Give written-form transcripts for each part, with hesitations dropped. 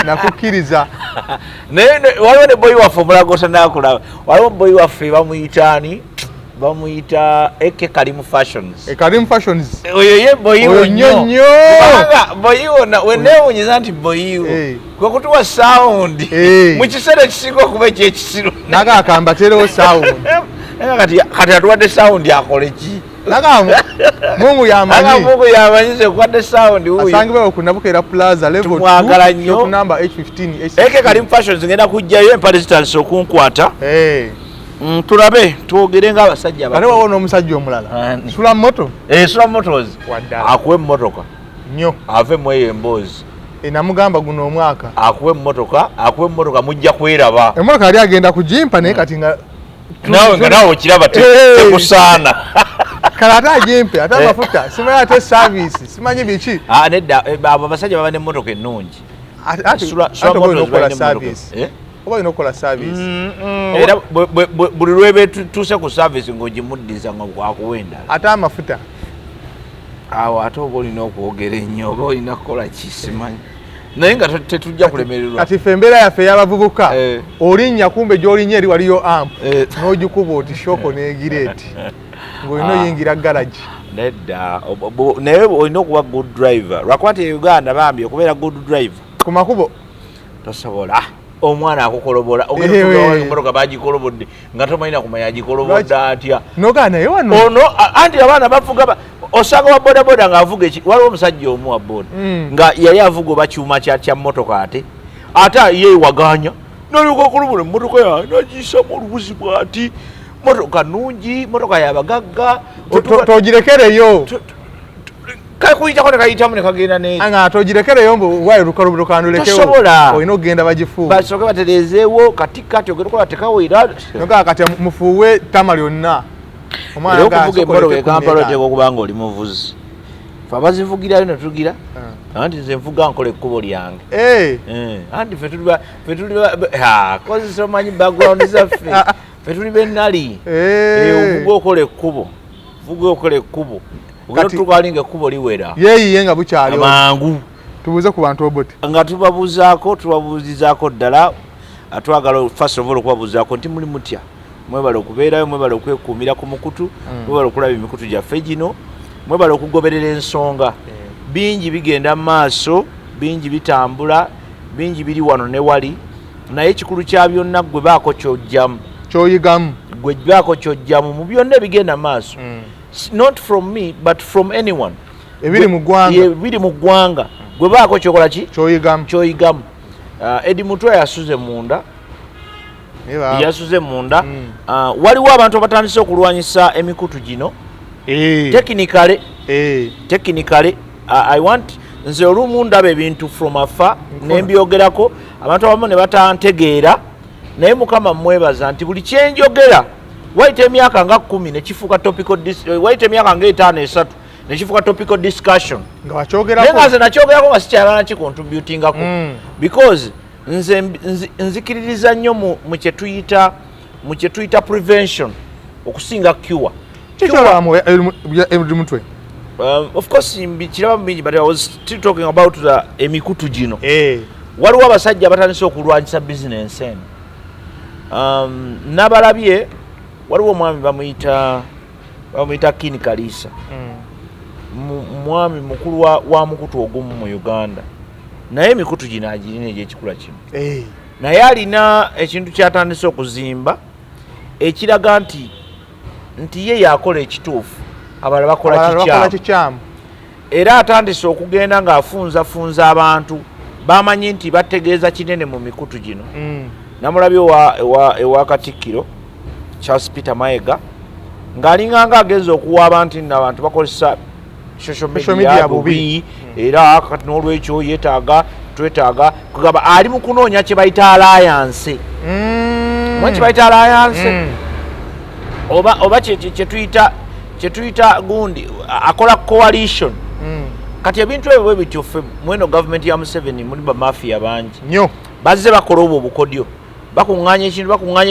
Nakukkiriza. Naye waliwo ne boyi waffe omulago tanakulaba. Waliwo boyi waffe bamuyita ani? Bamuyita Eke Kalimu Fashions. E Kalimu Fashions. Oyo ye boyiwo. Oyo nnyo nnyo. Kubanga boyiwo weneewunyiza nti boyiwo kwe kutuwa sound mu kiseera ekisinga okuba ekyekisiru. Naga akambaterewo sound. Kati atuwadde sound akole ki? Naga Mungu yamanyi. Mungu yamanyi ze kuwadde sound huyu. Asangibwa ku Nabukeera Plaza level 2. Tumwagala nnyo. Shop number H15, H16. Eke Kalimu Fashions ngenda kujjayo empale zitandise okunkwata. Tulabe twogere ng'abasajja Ate waliwo n'omusajja omulala. Sula Moto. Sula Motors. Waddala. Akuwe emmotoka. Nnyo. Ave mu eyo emboozi. Namugamba guno omwaka. Akuwe emmotoka, akuwe emmotoka mujja kweraba. Emmotoka yali agenda kugimpa naye kati nga nawe nga nawe okiraba tekusaana. Kale ate agimpe, ate amafuta, simanyi ate service, simanyi biki. Nedda, abo abasajja baba n'emmotoka ennungi. Ate oba olina okukola service. Oba olina okukola service. Era buli lwebe tuuse ku service ng'ogimuddiza nga akuwa endala. Ate amafuta. Awo ate oba olina okwogera ennyo, oba olina kukola ki simanyi. Naye nga tetujja kulemererwa. Kati ffe embeera yaffe ey'abavubuka, olinnya kumbe gy'olinnya eri waliyo amp, n'ogikuba oti shoko n'egira eti. Ng'olina oyingira garage. Nedda, naye olina okuba good driver. Lwakuba nti e Uganda bambi okubeera good driver. Ku makubo. Tosobola. Omwana akukolobola, ogenda okutuuka emmotoka bagikolobodde nga tomanyi na kumanya agikolobodde atya. Nogaa naye wano. Ono, anti abaana bavuga osanga wa bodaboda ng'avuga eki, waliwo omusajja omu wa boda nga yali avuga oba kyuma kya mmotoka ate yeewaganya n'alyoka akolobola emmotoka yange n'agiyisamu oluwuzi bw'ati. Mmotoka nnungi, mmotoka y'abagagga. Togirekereyo. Kakuyitako ne kayitamu ne kagenda n'eri. Nga togirekereyo mbu waayo lukalubulo kandulekewo. Tosobola. Olina okugenda bagifuuwe. Basooke batereezeewo kati kati ogenda okulaba tekawera. Nogaa kati mufuuwe ttama lyonna. Era okuvuga emmotoka e Kampala oteekwa okuba ng'oli muvuzi. Ffe abazivugirayo ne tugira, anti nze nvuga nkola ekkubo lyange. Anti ffe tuli kozesa omanyi background zaffe. Ffe tuli bennali. Ovuga okola ekkubo. Vuga okola ekkubo. Ogenda otuuka wali ng'ekkubo liwera. Yeeyiye nga bukyali. Mangu. Tubuuze ku bantu Obote. Nga tubabuuzaako, tubabuuzizaako ddala. Twagala first of all okubabuuzaako nti muli mutya. Mwebale okubeerayo, mwebale okwekuumira ku mukutu, mwebale okulaba emikutu gyaffe gino, mwebale okugoberera ensonga. Bingi bigenda mu maaso, bingi bitambula, bingi biri wano ne wali. Naye ekikulu kya byonna ggwe baako ky'ojjamu. Ky'oyigamu. Ggwe baako ky'ojjamu mu byonna ebigenda mu maaso. Not from me but from anyone. Ebiri mu ggwanga. Ebiri mu ggwanga. Gwe baako ky'okola ki? Ky'oyigamu. Ky'oyigamu. Eddie Mutwe yasuze munda. Yasuze munda. Waliwo abantu abatandise okulwanyisa emikutu gino. Technically, technically, I want nze olumu ndaba ebintu from afar ne mbyogerako abantu abamu ne batantegeera, naye Mukama mmwebaza nti buli kye njogera wayita emyaka nga 10 ne kifuuka topical wayita emyaka nga 5 3 ne kifuuka topical discussion. Nga bakyogerako. Naye nga nze nakyogerako nga sikyagala kicontributingako. Because nze nzikiririza nnyo mu kye tuyita prevention okusinga cure. Kikyolamu Eddie Mutwe. Of course kiraba bingi, but I was still talking about the emikutu gino. Waliwo abasajja abatandise okulwanyisa business eno. Nabalabye waliwo omwami bamuyita Kin Kalisa. Mwami mukulu wa mukutu ogumu mu Uganda. Naye emikutu gino agirina egy'ekikula kino. Naye alina ekintu ky'atandise okuzimba ekiraga nti ye yakola ekituufu, abalala bakola kikyamu. Era atandise okugenda ng'afunzafunza abantu bamanyi nti bategeeza kinene mu mikutu gino. Namulabye ewa Katikkiro Charles Peter Mayiga ng'alinganga agenze okuwaaba nti nno abantu bakozesa social media bubi, era kati n'olwekyo yeetaaga twetaaga kugamba ali mu kunoonya kye bayita alliance. Mwe kye bayita alliance oba kye tuyita gundi akola coalition. Kati ebintu ebyo bwe bityo ffe mweno gavumenti ya Museveni muli bamafia bangi nnyo bazze bakola obwo obukodyo, bakuŋŋaanya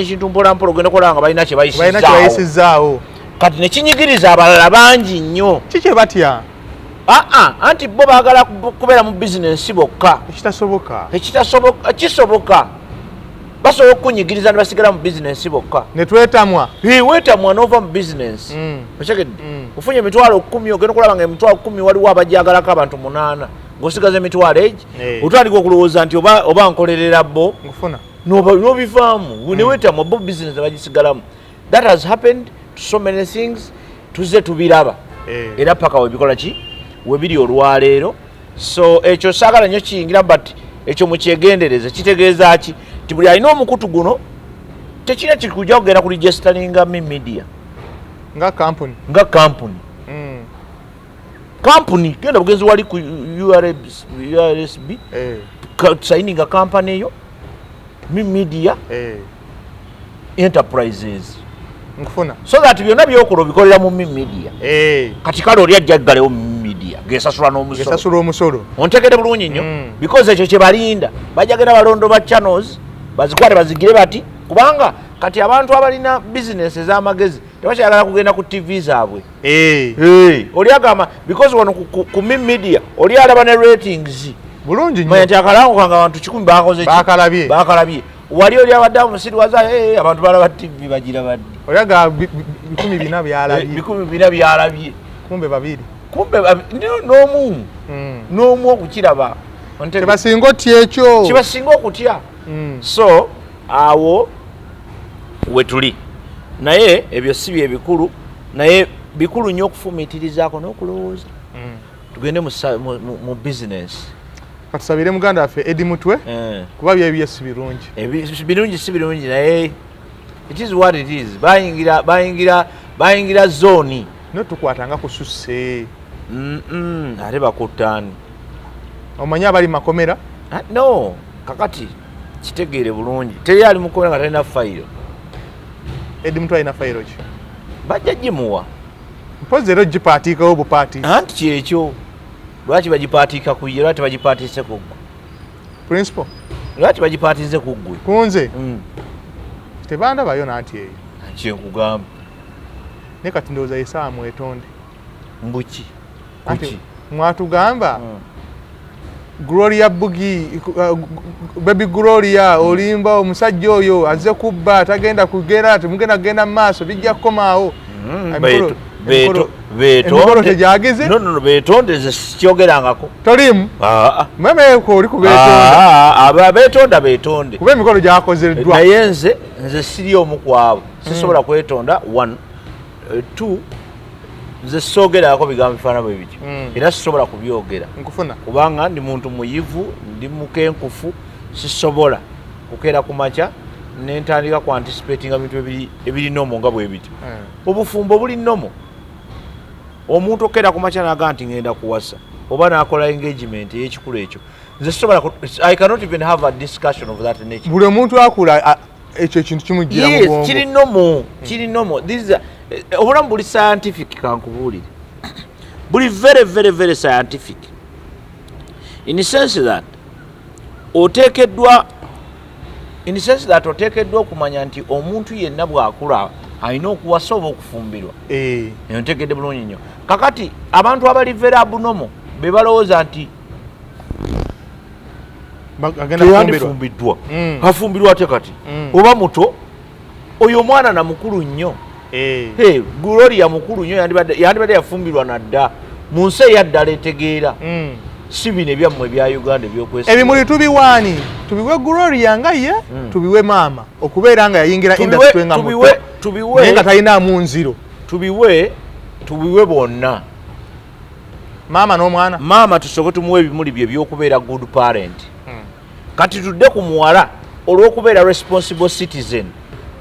ekintu mpola mpola ogenda okulaba nga balina kye bayisizaawo. Kati ne kinyigiriza abalala bangi nnyo. Kiki batya? Aa, anti bo baagala kubeera mu bizinensi bokka. Ekitasoboka. Ekitasoboka kisoboka, basobola okukunyigiriza ne basigala mu bizinensi bokka. Ne twetamwa. Weetamwa n'ova mu bizinensi. Okitegedde? Ofunye 100,000, ogenda okulaba nga 100,000 waliwo abajagalako abantu 8, ng'osigaza emitwalo egi. Otandika okulowooza nti oba nkolerera bo. Nkufuna. N'obivaamu neweetamwa, bo bizinesi nebagisigalamu. That has happened to so many things, tuzze tubiraba. Era paka webikola ki webiri olwaleero. So ekyo saagala nnyo kiyingira, but ekyo mukyegendereze. Kitegeeza ki? Nti buli alina omukutu guno tekirina kikujja kugenda kuregisteringa Mi Media nga kampuni. Nga kampuni. Kampuni genda bugenzi wali ku URSB, sayininga kampani eyo Mi Media Enterprises. Nkufuna. So that byonna byokola obikolera mu Mi Media. Kati kale oli ajja aggalewo Mi Media gesasula n'omusolo. Ngesasula omusolo. Ontegere bulungi nnyo. Because ekyo kyebalinda, bajja genda balondo ba channels bazikwate bazigire bati, kubanga kati abantu abalina bizinesi ez'amagezi tebakyayagala kugenda ku TV zaabwe. Hey, oli agamba because wano ku Mi Media oli alaba ne ratings. Bulungi manya nnyo. Nti akalango kange abantu 100 bakoze ki? Bakalabye. Bakalabye. Wali oli abadde amusiriwaza, hey, abantu balaba TV bagira baddi. Olyaga 400 byalabye. 400 byalabye. Kumbe babiri. Kumbe n'omu. N'omu okukiraba. Tebasinga otya ekyo. Kibasinga okutya. So awo wetuli, naye ebyo si bye bikulu, naye bikulu nnyo okufumiitirizaako n'okulowooza. Tugende mu business. Katusabire muganda waffe Edi Mutwe, kuba byebye si birungi. Birungi si birungi, naye it is what it is. Bayingira zone. No tukwatanga kususse. Ate bakuttaani? Omanyi abali makomera. Ah, no, kakati kitegeere bulungi, teri ali mukomera nga talina fayiro. Edi Mutwe alina fayiro ki? Bajja gimuwa. Mpozi era ogipaatiikawo bupaatiisi. Anti kyekyo, lwaki bagipaatiika ku ye? Lwaki tebagipaatiise ku ggwe? Principal. Lwaki bagipaatiize ku ggwe? Kunze? Tebandabayo nanti eyo. Kyenkugamba. Naye kati ndowooza yesaawa mwetonde. Mbuki? Anti Kuki? mwatugamba Gloria Bugi, baby Gloria olimba, omusajja oyo azze kubba, tagenda kugera, temugenda kugenda mu maaso, bijja kukomaawo. Emikolo tegyagize. No, no, no, beetonde nze sikyogerangako. Toliimu? Ah, ah. Mwemeeko oli ku beetonda. Ah, abo abeetonda beetonde. Kuba emikolo gyakozeddwa. Naye nze siri omu ku abo, sisobola kwetonda. One. Two, nze soogerako bigambo bifaanana bwe bityo. Era sisobola kubyogera. Nkufuna. Kubanga ndi muntu muyivu, ndi mukenkufu, sisobola kukeera ku makya nentandika ku anticipatinga bintu ebiri normal nga bwe bityo. Obufumbo buli normal. Omuntu okeera ku makya naga nti ngenda kuwasa oba nakola engagement ey'ekikulu ekyo, nze sisobola I cannot even have a discussion of that nature. Buli omuntu akula ekyo ekintu kimujjira mu Yes, bwongo. kiri normal, kiri normal. This is obulamu buli scientific, kankubuulire, buli very very very scientific in the sense that oteekeddwa, in the sense that oteekeddwa okumanya nti omuntu yenna bw'akula alina okuwasa oba okufumbirwa. Eyo ntegedde bulungi nnyo. Kakati abantu abali very abnormal be balowooza nti Agenda kufumbirwa. teyandifumbiddwa. Afumbirwa ate kati? Oba muto oyo omwana na mukulu nnyo. Hey, Gloria mukulu nnyo, yandibadde yafumbirwa nadda mu nsi eyaddala etegeera. Si bino ebyammwe ebya Uganda ebyokwesiga. Ebimuli tubiwaani? Tubiwe Gloria nga ye? Tubiwe maama okubeera nga yayingira industry nga muto, tubiwe naye nga talinaamu nziro? Tubiwe bonna. Maama n'omwana. Maama tusooke tumuwe ebimuli bye ebyokubeera good parent. Kati tudde ku muwala olw'okubeera responsible citizen,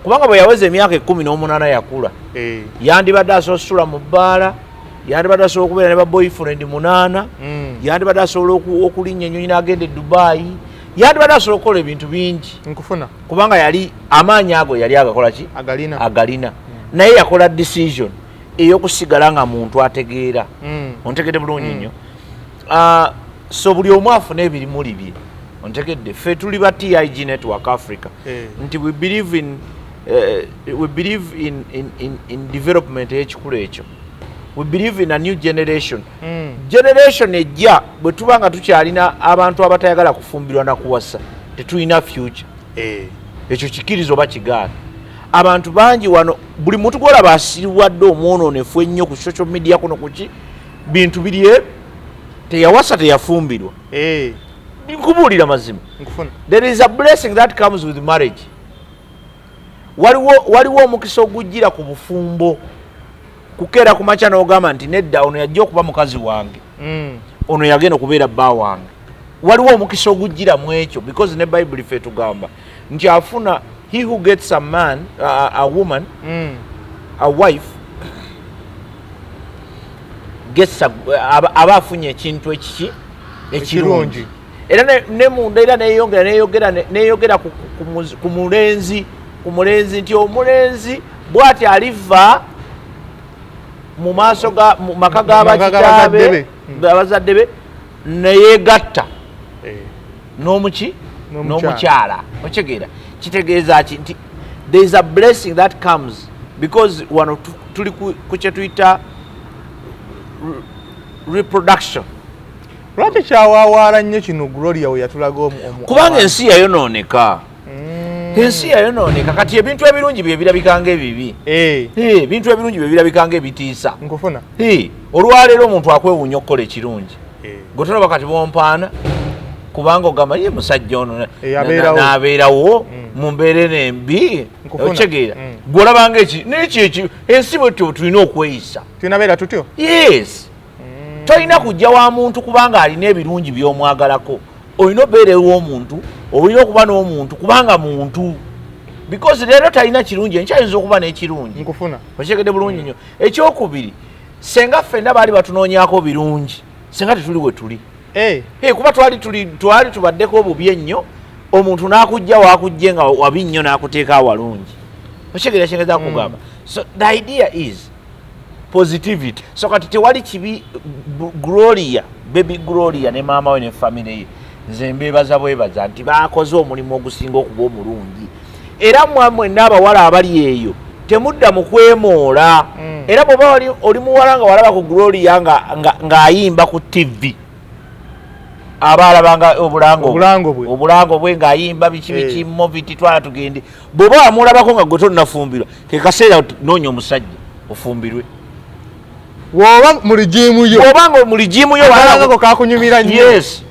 kubanga bwe yaweza emyaka 18 yakula. Yandibadde asobola osula mu bbaala, yandibadde asobola okubeera ne ba boyfriend munaana, yandibadde asobola okulinnya ennyonyi n'agenda e Dubayi, yandibadde asobola okukola ebintu bingi. Nkufuna. Kubanga yali amaanyi ago yali agakola ki? Agalina. Agalina, naye yakola decision ey'okusigala nga muntu ategeera. Ontegedde bulungi nnyo. Ah, so buli omu afune ebirimuli bye. Ontegedde? Ffe tuli ba TIG Network Africa, nti we believe in development ey'ekikulu ekyo. We believe in a new generation. Generation ejja bwe tuba nga tukyalina abantu abatayagala kufumbirwa na kuwasa, tetulina future. Ekyo kikiriza oba kigaana, abantu bangi wano, buli muntu gwolaba asiriwadde omwononefu ennyo ku social media kuno, kuki bintu biri ebyo, teyawasa, teyafumbirwa. Nkubuulira mazima. Nkufuna. There is a blessing that comes with marriage. Waliwo omukisa ogujjira ku bufumbo. Kukeera ku makya n'ogamba nti nedda, ono yajja okuba mukazi wange, ono yagenda okubeera bba wange. Waliwo omukisa ogujjira mu ekyo, because ne Bayibuli fe tugamba nti afuna, he who gets a man, a woman, a wife, gets aba afunye ekintu ekiki? Ekirungi. Ekirungi. Era ne munda era neyongera neyogera neyogera ku mulenzi nti omulenzi bw'ati aliva mu maaso ga mu maka Mu maka g'abakitaabe, g'abazadde be. Abazadde be, neyegatta n'omuki? N'omukyala. N'omukyala. Okitegeera kitegeeza ki? Nti there is a blessing that comes, because wano tuli ku kye tuyita reproduction. Lwaki kyawawaala nnyo kino Gloria we yatulaga Kubanga ensi yayonooneka. Ensi yayonooneka. Kati ebintu ebirungi bye birabika ng'ebibi. Ebintu ebirungi bye birabika ng'ebitiisa. Nkufuna. Olwaleero omuntu akwewuunya okukola ekirungi. Gwe tolaba kati bompaana, kubanga ogamba ye musajja ono Abeerawo. n'abeerawo mu mbeera eno embi. Nkufuna. Okitegeera? Mm. Gwe olabanga eki nekyo eki ensi bwetyo tulina okweyisa. Tulinabeera tutyo. Yes, tolina kujja wa muntu kubanga alina ebirungi by'omwagalako. Olina obeera ew'omuntu, olina okuba n'omuntu kubanga muntu, because leero talina kirungi, enkya ayinza okuba n'ekirungi. Nkufuna. Okitegedde bulungi nnyo? Ekyokubiri, senga ffenna baali batunoonyaako birungi, senga tetuli we tuli. Kuba twali tubaddeko obubi ennyo, omuntu n'akujja wakujje nga wabi nnyo n'akuteeka awalungi. Okitegeera kyengeza kugamba? So the idea is positivity. So kati tewali kibi. Gloria, Baby Gloria ne maama we ne family ye, nze mbeebaza bwebaza nti bakoze omulimu ogusinga okuba omulungi. Era mwa mwenna abawala abali eyo, temudda mu kwemoola. Era bw'oba oli muwala nga walaba ku Gloria ng'ayimba ku TV, aba alabanga obulango. Obulango bwe. Obulango bwe ng'ayimba biki biki, Movit, twala tugende. Bw'oba wamulabako nga gwe tonnafumbirwa, ke kaseera noonya omusajja ofumbirwe. Woba mu regime yo. Bw'oba nga mu regime yo. Akalangako kakunyumira nnyo. Yes,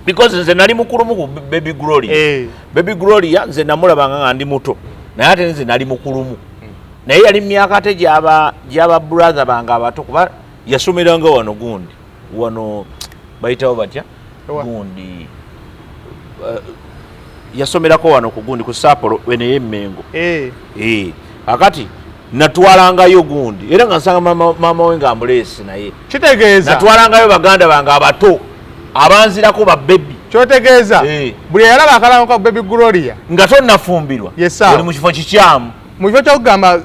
because nze nali mukulumu ku Baby Gloria. Baby Gloria nze namulabanga nga ndi muto, naye ate nze nali mukulumu, naye yali myaka ate gyaba brother bange abato, kuba yasomeranga wano gundi wano bayitawo batya? Ewa. Gundi, yasomerako wano ku gundi ku Sapporo eneye Emmengo. Akati natwalangayo gundi, era nga nsanga mama we nga amuleese, naye Kitegeeza natwalangayo baganda bange abato abanzirako ba baby. Kyotegeeza, buli eyalaba akalango ka Baby Gloria nga tonnafumbirwa, Yes, sir. oli mu kifo kikyamu. Mu kifo kyokugamba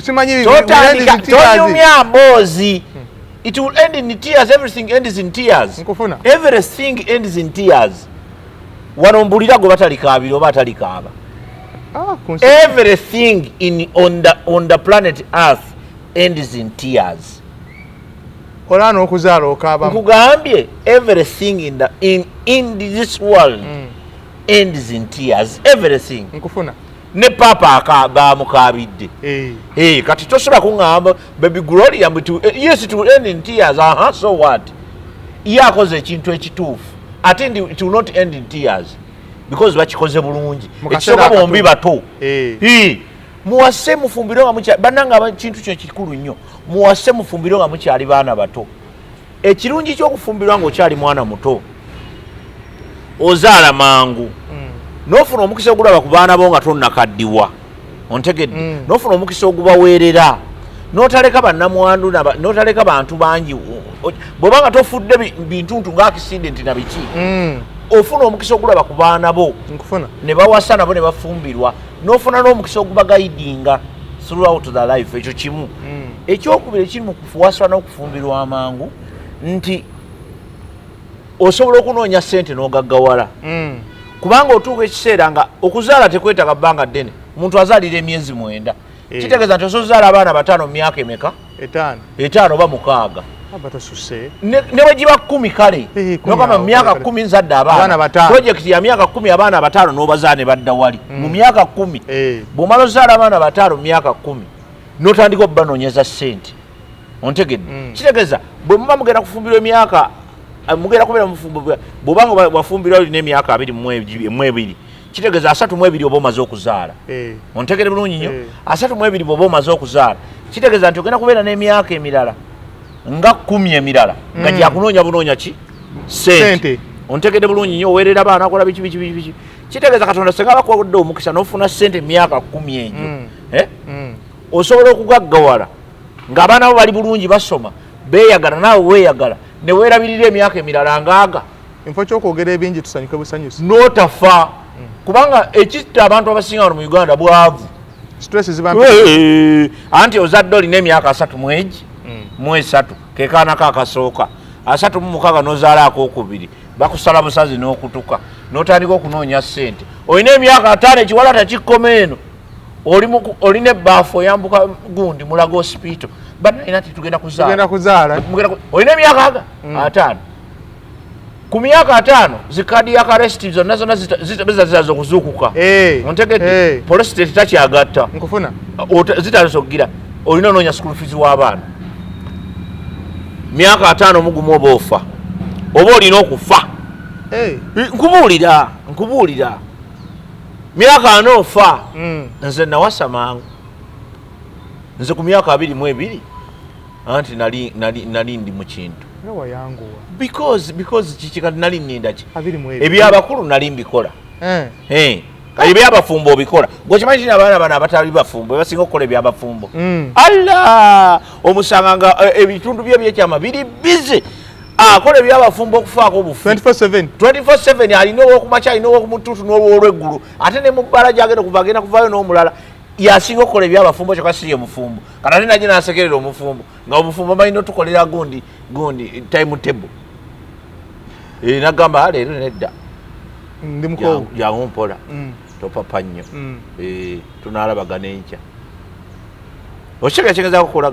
simanyi Totandika. tears. Tonyumya mboozi. It will end in tears. Everything ends in tears. Nkufuna. Everything ends in tears. Wano mbulira gwe batalikaabira oba atalikaaba. Ah, ku nsi. Everything on the planet Earth ends in tears. Olaba n'okuzaala okaabamu. Nkugambye, everything in this world ends in tears, everything. Nkufuna. Ne papa bamukaabidde. Kati tosobola kuŋŋamba Baby Gloria mbu yes, it will end in tears. Aha, so what? Ye akoze ekintu ekituufu, ate ndi it will not end in tears because bakikoze bulungi. Mu kaseera Ekisooka, bombi akatono. bato. Muwase, mufumbire nga mukyali bannange. Kintu kino kikulu nnyo. Muwase, mufumbire nga mukyali baana bato. Ekirungi ky'okufumbirwa ng'okyali mwana muto, ozaala mangu, n'ofuna omukisa ogulaba ku baana bo nga tonnakaddiwa. Ontegedde? N'ofuna omukisa ogubaweerera, n'otaleka bannamwandu, n'otaleka bantu bangi. Bw'oba nga tofudde bintuntu nga accident na biki, ofuna omukisa ogulaba ku baana bo. Nkufuna. Ne bawasa nabo ne bafumbirwa, n'ofuna n'omukisa ogubaguidinga throughout the life. Ekyo kimu. Ekyokubiri ekiri mu kuwaswa n'okufumbirwa amangu nti osobola okunoonya ssente n'ogaggawala, kubanga otuuka ekiseera nga okuzaala tekwetaaga bbanga ddene. Omuntu azaalira emyezi 9. Kitegeeza nti osobola ozaala abaana 5 mu myaka emeka? Etaano. 5 oba 6. Aba tosuse. Ne bwe giba 10 kale, nogamba mu myaka 10 nzadde abaana. Project ya myaka 10 abaana 5 n'obazaala ne badda wali. Mu myaka 10 bw'omala ozaala abaana 5 mu myaka 10 n'otandika okubanoonyeza ssente. Ontegedde? Kitegeeza bwe muba mugenda kufumbirwa emyaka, mugenda kubeera mufumbo, bw'obanga wafumbirwa olina emyaka 22, kitegeeza 32 oba omaze okuzaala. Ontegere bulungi nnyo? 32 bw'oba omaze okuzaala, kitegeeza nti ogenda kubeera n'emyaka emirala nga 10 emirala nga gyakunoonya bunoonya ki? Ssente. Ontegedde bulungi nnyo? Oweerera abaana, akola biki biki biki. Kitegeeza Katonda singa abakuwadde omukisa n'ofuna ssente emyaka 10 egyo, osobola okugaggawala ng'abaana bo bali bulungi, basoma, beeyagala, naawe weeyagala, ne weerabirira emyaka emirala ngaaga. Enfo ky'okwogera ebingi, tusanyuke busanyusi. N'otafa. Kubanga ekitta abantu abasinga wano mu Uganda bwavu. Stress ziba. Anti ozadde olina emyaka 33, ke kaana ko akasooka, 36 n'ozaala akookubiri, bakusala busazi n'okutuka n'otandika okunoonya ssente. Olina emyaka 50, ekiwala tekikoma eno, olina ebbaafu, oyambuka gundi Mulago Hospital, banalina nti tugenda kuzaala. Olina emyaka aga 50. Ku myaka 50 zi cardiac arrest zonna zonna zitaza okuzuukuka. Ontegedde? Prostate takyagatta. Nkufuna. Zitandise okugira, olina onoonya school fees w'abaana. Myaka 51 oba ofa, oba olina okufa. Nkubuulira, nkubuulira, myaka 40 ofa. Nze nawasa mangu, nze ku myaka 22 anti nali ndi mu kintu. Because kiki kati nali nninda ki? Ebyabakulu nali mbikola. Ebyabafumbo obikola. Gwe kimanyi kino, abaana bano abatali bafumbo basinga okukola ebyabafumbo. Alla omusanga nga ebitundu bye byekyama biri busy, akola ebyabafumbo okufaako obufu. 24/7. 24/7. Alina owokumakya, alina owokumutuutu n'olwolweggulu, ate ne mu bbala gyagenda kuva, agenda kuvaayo n'omulala. Yasinga okukola ebyabafumbo, kyokka si ye mufumbo. Kati ate naje nasekerera omufumbo, nga omufumbo balina otukolera gundi gundi time table. Nagamba leero nedda, ndi mukoowu, jangu mpola, topapa nnyo, tunaalabagana enkya. Okitegeeza kukulaga.